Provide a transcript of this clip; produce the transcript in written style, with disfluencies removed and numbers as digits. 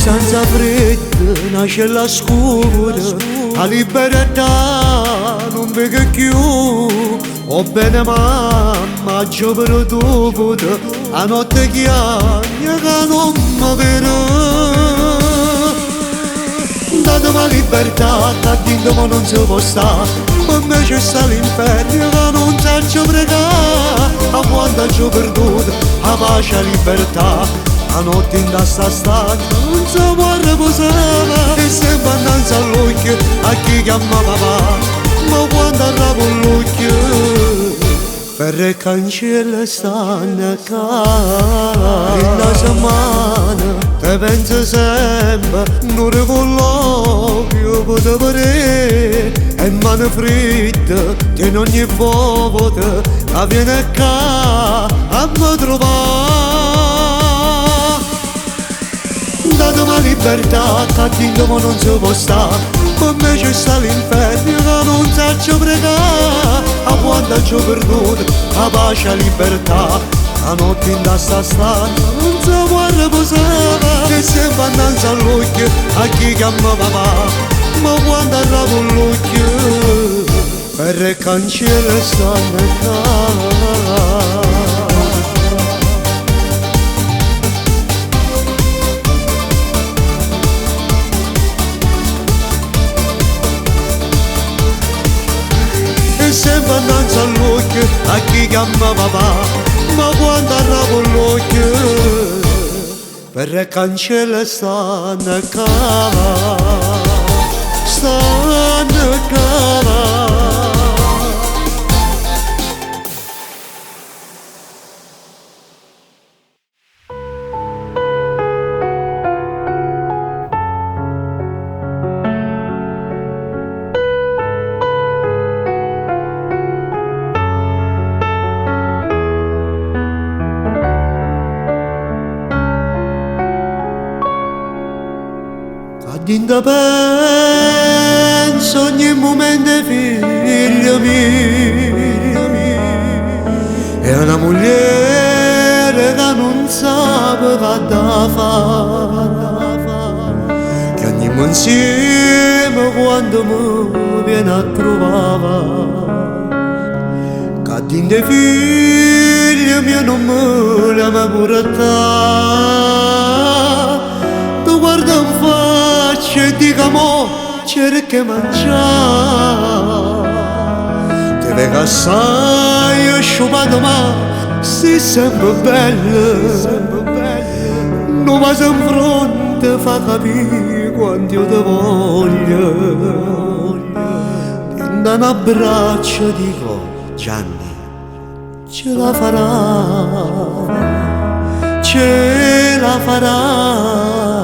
stanza fredda, una cella scura, la libertà non vedo più. Oh bene mamma, già perduto, la notte chiara che non mi vedo. Datemi la libertà, che dentro ma non si può stare, per me c'è sta l'inferno che non saccio pregare, a quando ho perduto la pace e la libertà, la notte in sta stanza non si può riposare, e sempre innanzi all'occhio a chi chiama papà, ma quando arrabo l'occhio per cancella stanno qua. In una settimana te penso sempre, non rivollo più per e mano fredda tiene ogni volta che viene qua a mi trovare. Datemi la libertà, che dentro ma non si può stare, per me c'è sta l'inferno che non saccio pregare, a quando ho perduto la pace e la libertà, la notte in sta stanza non si può riposare, e sempre innanzi all'occhio a chi chiama papà, ma quando arrabo l'occhio per cancella stanno qua. E sempre innanzi all'occhio a chi chiama papà, ma quando arrabo l'occhio per cancella stanno qua, stanno qua. Dinda penso ogni momento figlio mio, e una moglie che non sa che da fare, che ogni insieme quando mi viene a trovare, che dinda figlio mio non me la mi porta. Tu guarda in faccia e dica mo cerca mangiare, te venga assai sciupato ma sei sempre bella, non va in fronte fa capire quanto io te voglio, ti do un abbraccio dico Gianni ce la farà, ce la farai.